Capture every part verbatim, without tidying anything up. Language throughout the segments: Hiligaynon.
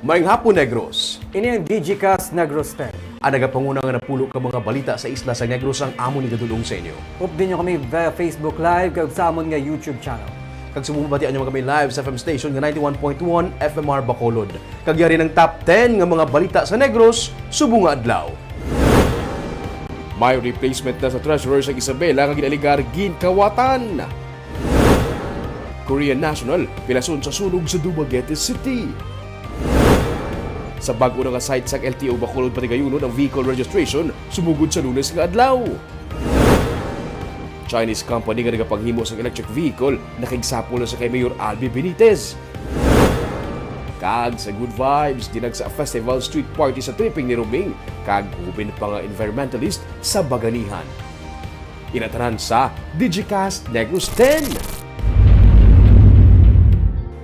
Maayong hapon, Negros. Ini ang Digicast Negros ten. Ang nagapanguna nga napulo ka mga balita sa isla sa Negros ang amon igadul-ong sa inyo. Updi niyo kami via Facebook Live kag sa amon nga YouTube channel. Kag subong mabatian niyo man kami live sa F M station nga ninety-one point one F M R Bacolod. Kag yari ang top ten nga mga balita sa Negros subong nga adlaw. May replacement na sa treasurer sang Isabela nga gin-alegar ginkawatan. Korean national pilason sa sunog sa Dumaguete City. Sa bag-o na nga site sang L T O Bacolod, patigayunon ang vehicle registration sumugod sa Lunes nga adlaw. Chinese company nga nagapanghimo sang electric vehicle nakigsapol na sa kay Mayor Albi Benitez. Kag sa Good Vibes, dinagsa festival street party sa tripping ni Roming kag guben pa nga environmentalist sa Baganihan. Ina tanan sa Digicast Negros ten.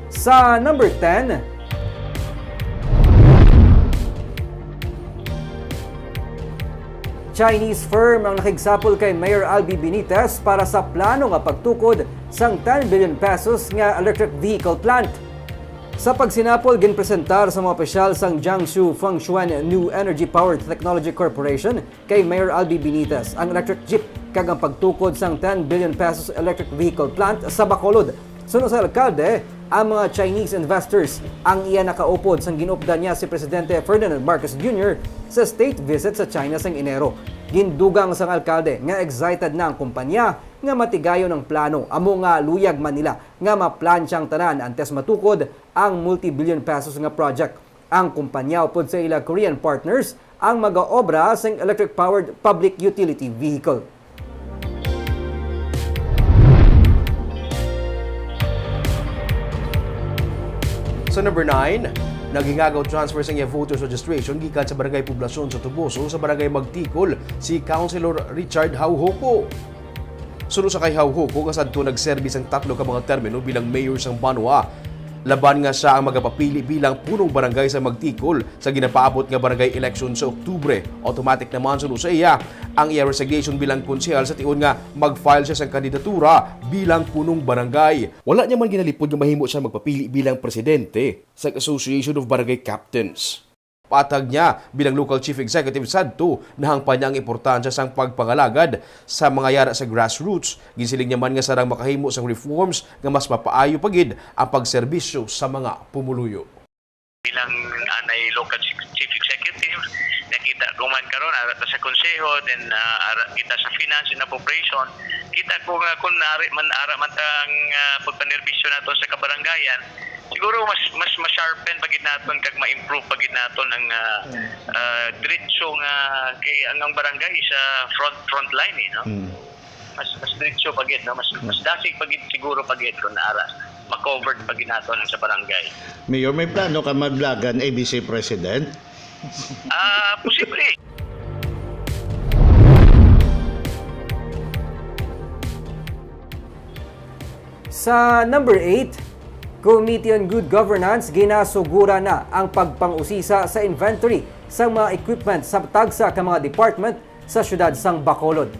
Sa number ten, Chinese firm ang nakigsapol kay Mayor Albi Benitez para sa plano nga pagtukod sang ten billion pesos nga electric vehicle plant. Sa pagsinapol, ginpresentar sa mga opisyal sang Jiangsu Fengshuan New Energy Power Technology Corporation kay Mayor Albi Benitez ang electric jeep kag ang pagtukod sang ten billion pesos electric vehicle plant sa Bacolod. Suno sa alkalde, ang mga Chinese investors ang iya nakaupod sang ginupdan niya si Presidente Ferdinand Marcos Junior sa state visit sa China sang Enero. Gindugang sang alkalde nga excited na ang kumpanya nga matigayon ang plano, amo nga luyag man nila nga maplansya ang tanan antes matukod ang multi-billion pesos nga project. Ang kumpanya upod sa ila Korean partners ang magaobra sang electric-powered public utility vehicle. Sa number nine, naghingago transfer sang iya voters registration gikan sa Barangay Poblacion sa Toboso sa Barangay Magtikol si Councilor Richard Haujoco. Suno sa kay Haujoco nga sadto nagserbi sang tatlo ka mga termino bilang mayor sang banwa, laban nga siya ang magapapili bilang punong barangay sa Magtikol sa ginapaabot nga barangay election sa Oktubre. Automatic naman, suno sa iya, ang iya resignation bilang konsehal sa tion nga mag-file siya sang kandidatura bilang punong barangay. Wala niya man ginalipod nga mahimo siya magpapili bilang presidente sang Association of Barangay Captains. Patag niya, bilang local chief executive sadto, nahangpan niya ang importansya sang pagpangalagad sa mga yara sa grassroots. Ginsiling niya man nga sarang makahimo sang reforms nga mas mapaayo pa gid ang pagserbisyo sa mga pumuluyo. Bilang anay local chief, chief executive, nakita ko man karon ara ta sa konseho, then, ah, ara kita sa finance and appropriation, kita ko nga kung nari man, ara man ta ang, ah, pagpanerbisyo nato sa kabarangayan, siguro mas, mas ma-sharpen pa gid naton kag ma-improve pa gid naton ang, ah, Mm. ah, diretso nga kay ang, ang barangay is, ah, front, front line, eh, no? Mm. Mas, mas diretso pa gid, no? Mas, Mm. mas dasig pa gid siguro pa gid kung ara ma-covered pa gid naton ang sa barangay. Mayor, may plano ka maglagan A B C president? Ah, posible. Sa number eight, Committee on Good Governance ginasugura na ang pagpang-usisa sa inventory sang mga equipment sa tagsa ka mga department sa siyudad sang Bacolod.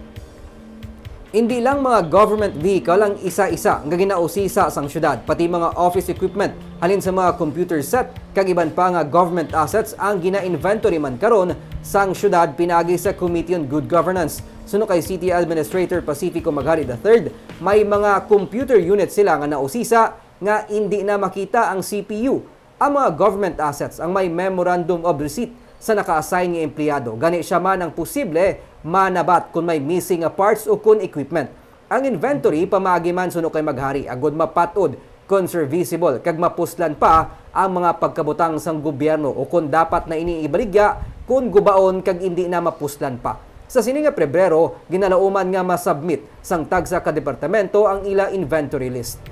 Indi lang mga government vehicle ang isa-isa nga ginausisa sang siyudad, pati mga office equipment halin sa mga computer set kag iban pa nga government assets ang gina-inventory man karon sang siyudad pinaagi sa Committee on Good Governance. Suno kay City Administrator Pacifico Maghari the third, may mga computer unit sila nga nausisa nga indi na makita ang C P U. Ang mga government assets ang may memorandum of receipt sa naka-assign nga empleyado. Gani siya man ang posible manabat kon may missing nga parts o kon equipment. Ang inventory pamaagi man suno kay Maghari agud mapat-od kon serviceable kag mapuslan pa ang mga pagkabutang sang gobyerno o kon dapat na ini ibaligya kon gubaon kag indi na mapuslan pa. Sa sini nga Pebrero, ginalauman nga ma-submit sang tagsa ka departamento ang ila inventory list.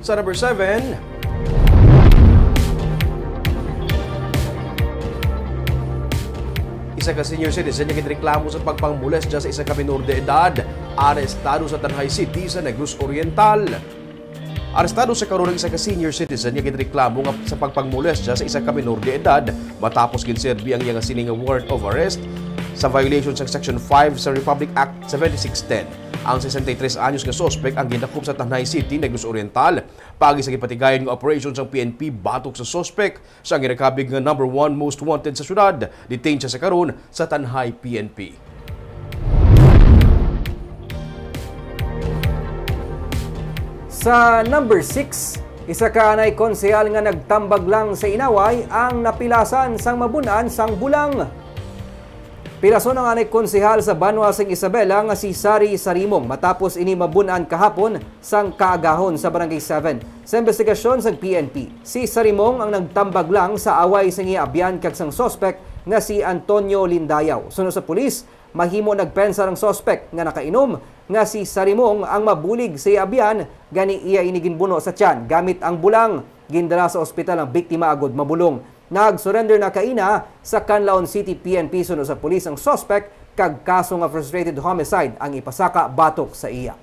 Sa number seven, isa ka senior citizen nga ginreklamo sa pagpangmolestya sa isa ka minor de edad, arestado sa Tanjay City sa Negros Oriental. Arestado sa karon ang isa ka senior citizen nga ginreklamo nga sa pagpangmolestya sa isa ka minor de edad matapos ginserbi ang iya nga sini nga warrant of arrest Sa violation sang Section five sa Republic Act seventy-six ten, ang sesenta y tres anyos nga suspek ang gindakop sa Tanjay City, Negros Oriental, paagi sa gipatigayon nga operasyon sang P N P batok sa suspek. Siya ang ginakabig nga number one most wanted sa syudad. Detained siya sa karon sa Tanjay P N P. Sa number six, isa ka anay konsehal nga nagtambag lang sa inaway ang napilasan sang mabun-an sang bulang. Pilason ang anay konsehal sa banwa sang Isabela nga si Sari Sarimong matapos ini mabun-an kahapon sang kaagahon sa Barangay seven. Sa imbestigasyon sang P N P, si Sarimong ang nagtambag lang sa away sang iya abyan kag sang suspek nga si Antonio Lindayaw. Suno sa pulis, mahimo nagpensar ang suspek nga nakainom nga si Sarimong ang mabulig sa iya abyan, gani iya ini ginbuno sa tiyan gamit ang bulang. Gindala sa ospital ang biktima agud mabulong. Nag-surrender na kaina sa Canlaon City P N P suno sa pulis ang suspek kag kaso nga frustrated homicide ang ipasaka batok sa iya.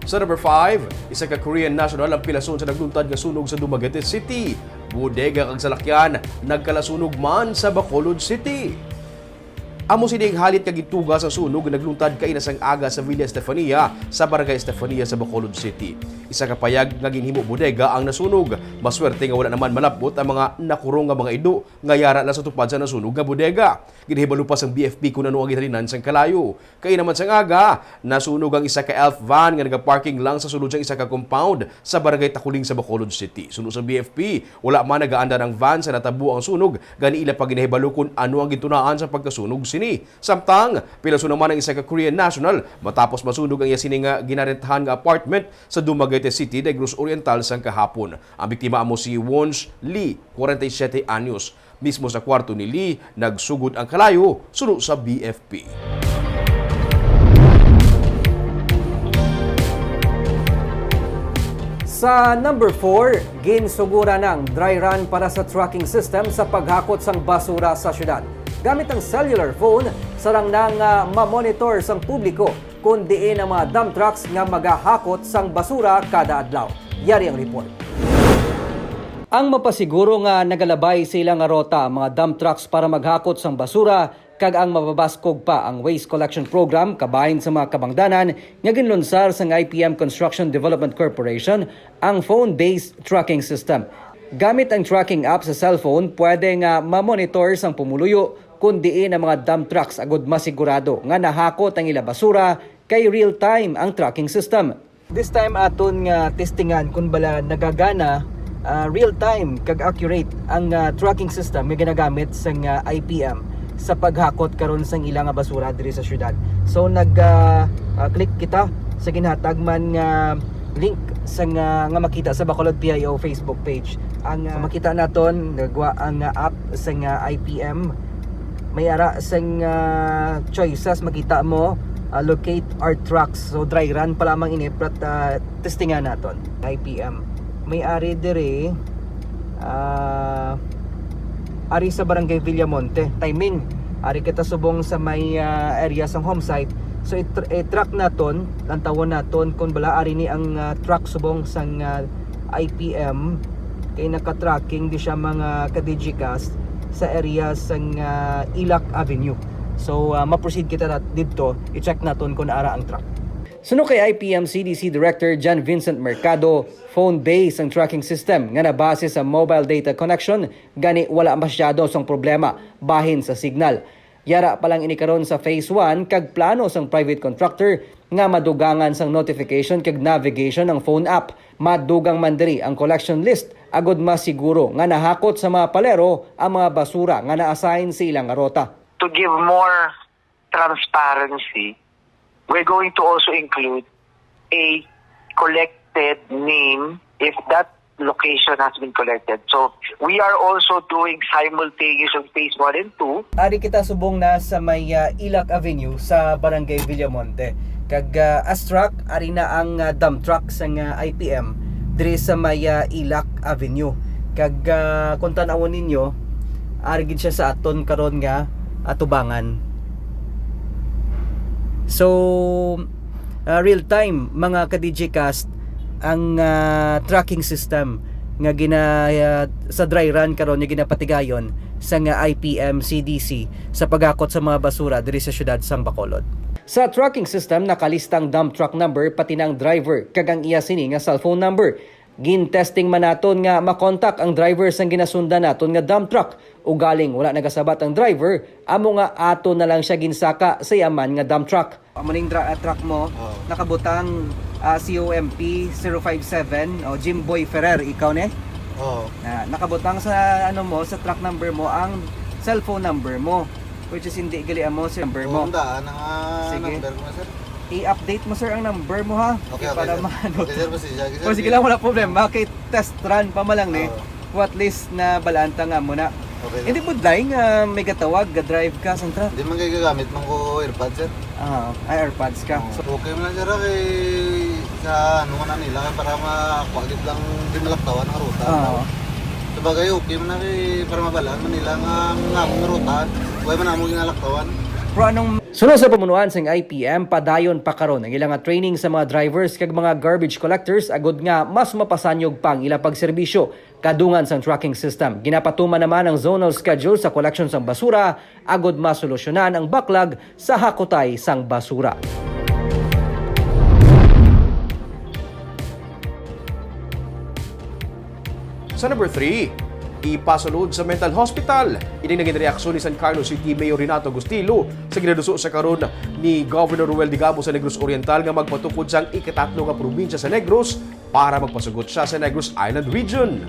Sa number five, isa ka Korean national ang pilason sa nagluntad nga sunog sa Dumaguete City. Bodega kag salakyan nagkalasunog man sa Bacolod City. Amo sini ang halit nga gintuga sa sunog nga nagluntad kaina sang aga sa Villa Estefania, sa Barangay Estefania sa Bacolod City. Isa ka payag nga ginhimo bodega ang nasunog. Maswerte nga wala naman malab-ot ang mga nakurong nga mga ido nga yara lang sa tupad sa nasunog nga bodega. Ginahibalo pa sang B F P kon ano ang ginhalinan sang kalayo. Kaina man sang aga, nasunog ang isa ka elf van nga nagaparking lang sa sulod sang isa ka compound sa Barangay Takuling sa Bacolod City. Suno sa B F P, wala man nagaandar ang van sa natabo ang sunog, gani ila pa ginahibalo kon ano ang gintunaan sa pagkasunog sini. Samtang, pilason naman ang isa ka Korean national matapos masunog ang iya sini nga ginarentahan nga apartment sa Dumaguete City, Negros Oriental sang kahapon. Ang biktima amo si Won Lee, kwarenta y siyete anyos. Mismo sa kwarto ni Lee, nagsugod ang kalayo, suno sa B F P. Sa number four, ginsuguran ang dry run para sa tracking system sa paghakot sang basura sa syudad. Gamit ang cellular phone, sarang na nga ma-monitor sang publiko kon diin ang mga dump trucks nga magahakot sang basura kada adlaw. Yari ang report. Ang mapasiguro nga nagalabay sa ila nga rota ang mga dump trucks para maghakot sang basura kag ang mapabaskog pa ang waste collection program kabahin sa mga kabangdanan nga ginlunsar sang I P M Construction Development Corporation ang phone-based tracking system. Gamit ang tracking app sa cellphone, pwede nga ma-monitor sang pumuluyo kon diin ang mga dump trucks agud masigurado nga nahakot ang ila basura kay real-time ang tracking system. This time aton nga testingan kung bala nagagana, ah, real time kag accurate ang, ah, tracking system nga ginagamit sang, ah, I P M sa paghakot karon sang ila nga basura diri sa syudad. So nag, ah, ah, click kita sa ginhatag man nga link sa nga, nga makita sa Bacolod P I O Facebook page. Ang, ah, makita naton nagwa ang, ah, app sang, ah, I P M. May ara sang, ah, choices, makita mo, ah, locate our trucks. So dry run pa lamang ini, but, ah, testingan naton. I P M. May ari diri, ah, ari sa Barangay Villamonte. Timing, ari kita subong sa may, ah, area sang home site. So i-tr-, i-track naton, lantawon naton kung bala ari ni ang, ah, truck subong sang, ah, I P M, kay naka-tracking di siya mga ka-Digicast sa area sang, ah, Ilak Avenue. So, ah, ma-proceed kita nat-, didto, i-check naton kung ara ang truck. Suno kay I P M C D C Director John Vincent Mercado, phone-based ang tracking system nga nabase sa mobile data connection, gani wala masyado sang problema bahin sa signal. Yara pa lang ini karon sa phase one kag plano sang private contractor nga madugangan sang notification kag navigation ang phone app. Madugang man diri ang collection list agud masiguro nga nahakot sa mga palero ang mga basura nga na-assign sa ila nga rota. To give more transparency, we're going to also include a collected name if that location has been collected. So, we are also doing simultaneous on phase one and two. Ari kita subong na sa may, ah, Ilak Avenue sa Barangay Villamonte. Kag, ah, as truck, ari na ang, ah, dump truck sang, ah, I P M diri sa may, ah, Ilak Avenue. Kag, ah, kung tan-awon ninyo, ari gid siya sa aton karon nga atubangan. So, ah, real time, mga ka-Digicast, ang, ah, tracking system nga gina-, ah, sa dry run karon nga ginapatigayon sa nga I P M C D C sa pagakot sa mga basura diri sa siyudad sang Bacolod. Sa tracking system, nakalista ang dump truck number pati na ang driver kag ang iya sini nga cellphone number. Gin-testing man naton nga makontak ang driver sang ginasundan naton nga dump truck. Ugaling wala nagasabat ang driver, amo nga ato na lang siya ginsaka sa iya man nga dump truck. Amo ning dra-, ah, truck mo, Oo. nakabutang, ah, C O M P zero five seven, o Jimboy Ferrer, ikaw ni? Oo. Na, nakabutang sa, ano mo, sa truck number mo, ang cellphone number mo, which is hindi gali amo sa number mo. Oo, ang daan, ang, ah, Sige. number ko, sir. I-update mo, sir, ang number mo, ha? Okay, okay, Para sir. maano. Okay, sir, pasensya, sir. O, sige lang, wala problema. Kay test run pa man lang ni. Oo. At least na balanta nga mo na. Okay, sir. Hindi budlay nga may gatawag, ga-drive ka, Santra? Hindi man kay gagamit man ko AirPods, sir. Ah, ay, AirPods ka. Oo. So, okay man lang, sir, kay sa ano man nila, para makuha gid lang, di malaktawan ang ruta. Oo. Sabagay, okay man na kay para mabalaan man nila nga, nga among ruta, wala man among ginalaktawan. Pero anong Suno sa pamunuan sang I P M, padayon pa karon ang ila nga training sa mga drivers kag mga garbage collectors agud nga mas mapasanyog pa ang ila pagserbisyo kadungan sang tracking system. Ginapatuman naman ang zonal schedule sa collection sang basura agud masolusyonan ang baklag sa hakutay sang basura. Sa number three, ipasulod sa mental hospital. Ining naging reaksyon ni San Carlos City Mayor Renato Gustilo sa ginaduso sa karon ni Governor Ruel Digamo sa Negros Oriental nga magpatukod sang ikatatlo nga probinsya sa Negros para magpasugot siya sa Negros Island Region.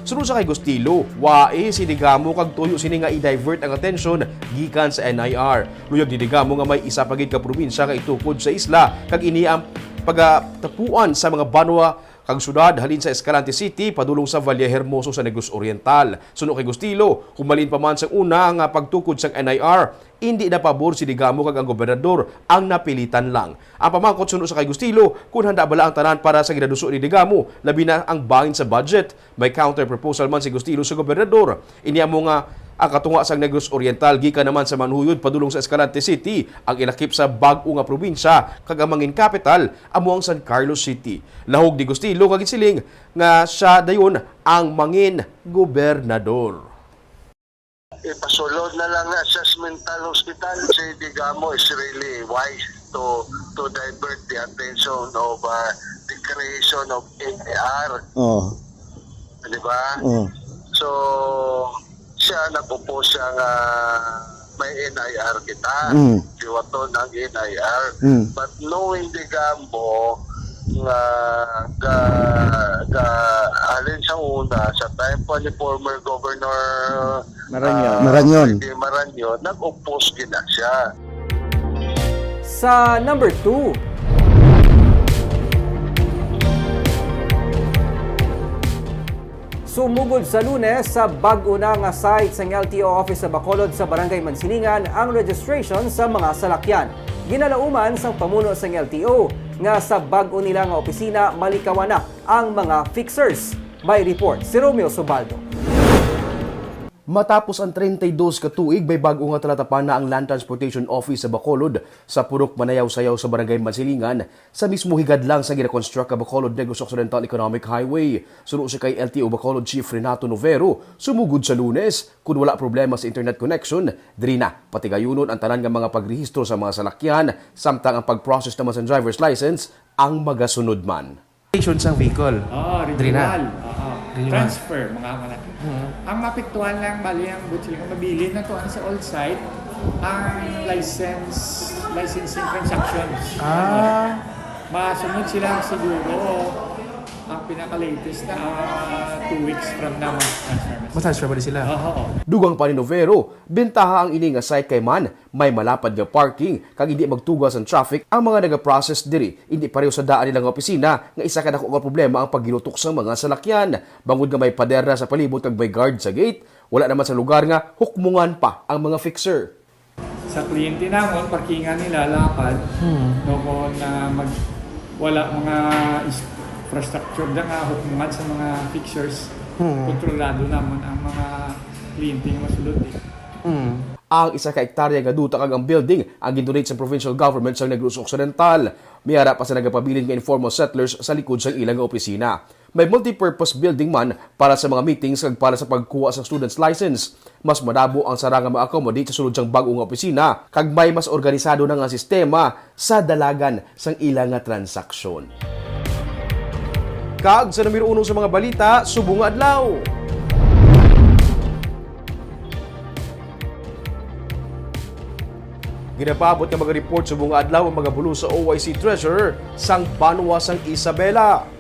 Suno sa kay Gustilo, wae si Digamo kag tuyo sini nga i-divert ang atensyon gikan sa N I R. Luyag ni Digamo nga may isa pa gid ka probinsya nga itukod sa isla kag ini ang pagatapuan sa mga banwa kag syudad halin sa Escalante City padulong sa Valle Hermoso sa Negros Oriental. Suno kay Gustilo, humalin pa man sang una nga pagtukod sang N I R, indi na pabor si Digamo kag ang gobernador ang napilitan lang. Ang pamangkot suno sa kay Gustilo, kun handa bala ang tanan para sa ginaduso ni Digamo, labi na ang bahin sa budget. May counter proposal man si Gustilo sa gobernador. Ini amo nga ang katunga sang Negros Oriental gikan naman sa Manhuyod padulong sa Escalante City, ang ilakip sa bag-o nga probinsya kag ang mangin kapital amo ang San Carlos City. Lahog ni Gustilo nga ginsiling nga siya dayon ang mangin gobernador. Ipasulod na lang nga sa mental hospital, si Digamo is really wise to to divert the attention of, uh, the creation of N I R. Oh. Di ba? Oh. So, siya nag-oppose siya nga may N I R kita. Mm. Diwaton ang N I R. Mm. But knowing Digamo nga ga, ga, halin sa una, sa time pa ni former Governor, Marañon. ah, Marañon. Freddy Marañon, nag-oppose gina siya. Sa number two, sumugod sa Lunes sa bag-o na nga site sang L T O office sa Bacolod sa Barangay Mansilingan ang registration sa mga salakyan. Ginalauman sang pamuno sang L T O nga sa bag-o nila nga opisina malikawan na ang mga fixers. May report si Romeo Subaldo. Matapos ang treinta y dos ka tuig, may bag-o nga talatapan na ang Land Transportation Office sa Bacolod, sa Purok Manayaw-Sayaw sa Barangay Mansilingan, sa mismo higadlang sa gina-construct nga Bacolod Negros Occidental Economic Highway. Suno sa kay L T O Bacolod Chief Renato Novero, sumugod sa Lunes, kun wala problema sa internet connection, diri na patigayunon ang tanan nga mga pagrehistro sa mga salakyan, samtang ang pag-process naman sa driver's license ang magasunod man. Registration sang vehicle. Oo, Diri na. Renewal. Oo. Renewal. Transfer, mga, mga. Mhm. Ang maapektuhan lang, bali, ang buot silingon, mabilin na to, ano, sa old site, ang license, licensing transactions. Ah. Masunod sila siguro, ang pinaka-latest na, ah, two weeks from now, ma-transfer na sila. Ma-transfer ba di sila? Oo, oo. Dugang pa ni Novero, bentaha ang ini nga site kay man may malapad nga parking kag indi magtugas ang traffic ang mga naga-process diri. Indi pareho sa daan nila nga opisina nga isa ka dako nga problema ang pagginutok sang mga salakyan. Bangod nga may pader na sa palibot kag may guard sa gate, wala naman sa lugar nga hukmongan pa ang mga fixer. Sa kliyente namon, parkingan nila lapad, Hmm. no, kung, ah, mag-, wala mga is-, infrastructure da nga hukmongan sa mga fixers, Hmm. kontrolado namon ang mga kliyente nga masulod, eh. Hmm. Ang isa ka ektarya nga duta kag ang building ang gin-donate sa provincial government sa Negros Occidental. May ara pa sa nagapabilin nga informal settlers sa likod sang ila nga opisina. May multipurpose building man para sa mga meetings kag para sa pagkuha sa student's license. Mas madamo ang sara nga ma-accommodate sa sulod sang bag-o nga opisina, kag may mas organisado na nga sistema sa dalagan sang ila nga transaksyon. Kag sa numero uno sa mga balita subong nga adlaw. Ginapaabot nga mga report subong nga adlaw ang mga bulos sa O I C treasurer sang banwa sang Isabela.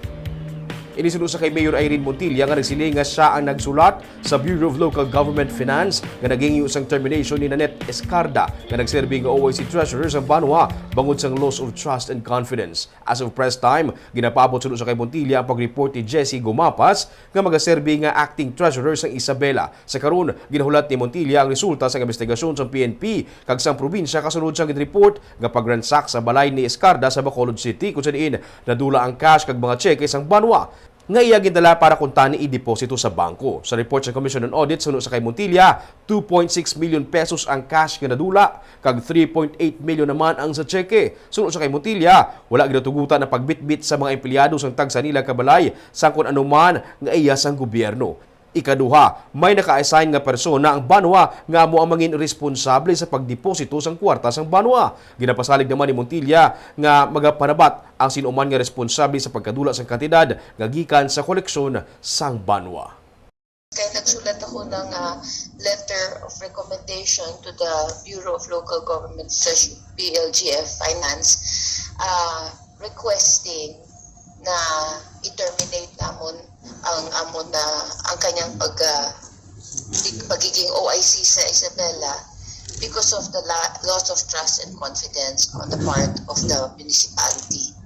Ini suno sa kay Mayor Irene Montilla nga nagsiling nga sia ang nagsulat sa Bureau of Local Government Finance nga naghingyo sang termination ni Nanette Escarda nga nagserbi nga O I C treasurer sang banwa bangod sang loss of trust and confidence. As of press time, ginapaabot suno sa kay Montilla ang pag-report ni Jessie Gumapas nga magaserbi nga acting treasurer sang Isabela. Sa karon, ginahulat ni Montilla ang resulta sang investigasyon sang P N P kag sang probinsya kasunod sang gin-report nga pag-ransack sa balay ni Escarda sa Bacolod City, kung sa diin nadula ang cash kag mga tseke sang banwa nga iya gindala para kuntani ideposito sa bangko. Sa report sa Commission on Audit, suno sa kay Montilla, two point six million pesos ang cash nga nadula, kag three point eight million naman ang sa tseke. Suno sa kay Montilla, wala ginatugutan ang pagbitbit sa mga empleyado sang tagsa nila ka balay sang kon ano man nga iya sang gobyerno. Ikaduha, may naka-assign nga persona ang banwa nga amo ang mangin responsable sa pagdeposito sang kwarta sang banwa. Ginapasalig naman ni Montilla nga magapanabat ang sino man nga responsable sa pagkadula sang kantidad nga gikan sa koleksyon sang banwa. Kaya nagsulat ako ng, ah, letter of recommendation to the Bureau of Local Government Treasury, B L G F Finance, ah, requesting na i-terminate namon ang amon na, ang kanyang pag, ah, pag-, pagiging O I C sa Isabela because of the la-, loss of trust and confidence on the part of the municipality.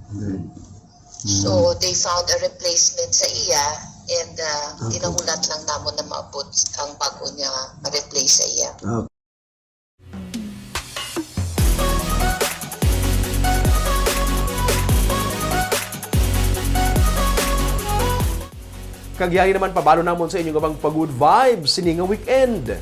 So, they found a replacement sa iya, and, ah, ginahulat lang namon na maabot ang bago niya ma-replace sa iya. Kag yari naman, pabalo namon sa inyo nga mga pa-good vibes sini nga weekend.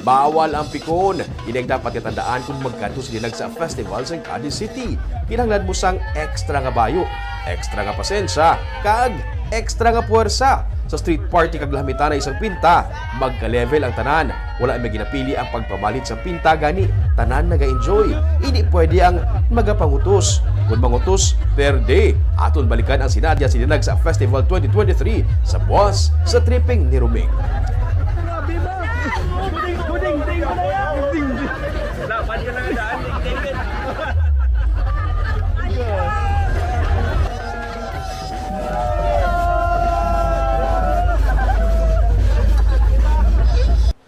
Bawal ang pikon. Ini ang dapat nga tandaan kung magkadto sa Dinagsa Festival sa Cadiz City. Kinahanglan mo sang extra nga bayo, extra nga pasensya, kag extra nga puwersa. Sa street party kag lahamitanay sang pinta, magka-level ang tanan. Wala may ginapili ang pagpamalit sang pinta, gani tanan naga-enjoy. Indi pwede ang magapangutos. Kon mangutos, perde. Aton balikan ang sinadya sa Dinagsa Festival twenty twenty-three sa buwas sa tripping ni Roming. Laban ka na nga daan, ding, ding, ding.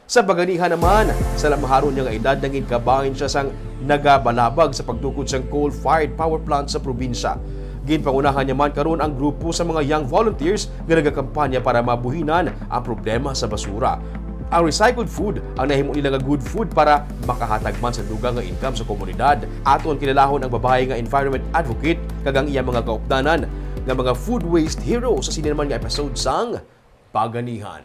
Sa baganihan naman, sa lamaharon niya nga edad, nangin kabahin siya sang nagabalabag sa pagtukod sang coal-fired power plant sa probinsya. Ginpangunahan niya man karon ang grupo sa mga young volunteers nga nagakampanya para mabuhinan ang problema sa basura. Ang recycled food ang nahimo nila nga good food para makahatag man sa dugang nga income sa komunidad. Aton kilalaon ang babayi nga environment advocate kag ang iya mga kaupdanan nga mga food waste hero sa sini naman nga episode sang Baganihan.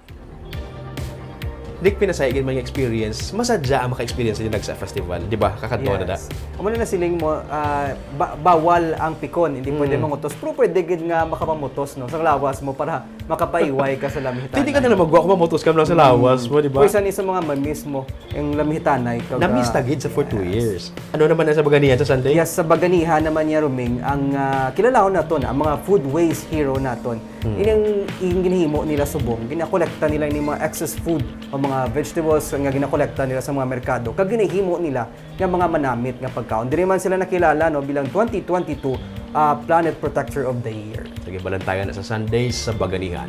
Nick, pinasay gid man nga experience. Masadya ang maka-experience sa Dinagsa Festival, di ba? Kakadto na da. Yes. Amo na nasiling mo, ah, ba-, bawal ang pikon, hindi pwede mangutos. Pero pwede gid nga makapamutos, no, sa lawas mo para makapaiway ka sa lamhitanay. Hindi ka na lang magwa kung mamutos ka lang sa lawas mo, di ba? Pwesa ni sa mga mamis mo, yung lamhitanay. Kag, ah, namista gid sa for two years. Ano naman na sa Baganihan sa Sunday? Yes, sa Baganihan naman niya, Roming, ang, ah, kilalahon naton, ang mga food waste hero naton. Hmm. Ining, ining ginhimo nila subong, ginakolekta nila ining mga excess food o mga vegetables nga ginakolekta nila sa mga merkado, kag ginahimo nila nga mga manamit nga pagkaon. Diri man sila nakilala, no, bilang twenty twenty-two, ah, Planet Protector of the Year. Sige, balantayan na sa Sundays sa Baganihan.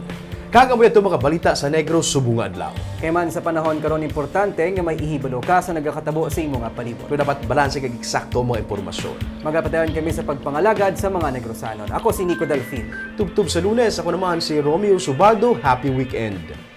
Kag amo ito mga balita sa Negros subong nga adlaw. Kay man sa panahon karon, importante nga may ihibalo ka sa nagakatabo sa imo nga palibot. Pero dapat balanse kag eksakto ang mga impormasyon. Magapadayon kami sa pagpangalagad sa mga Negrosanon. Ako si Nico Delfin. Tubtob sa Lunes, ako naman si Romeo Subaldo. Happy weekend!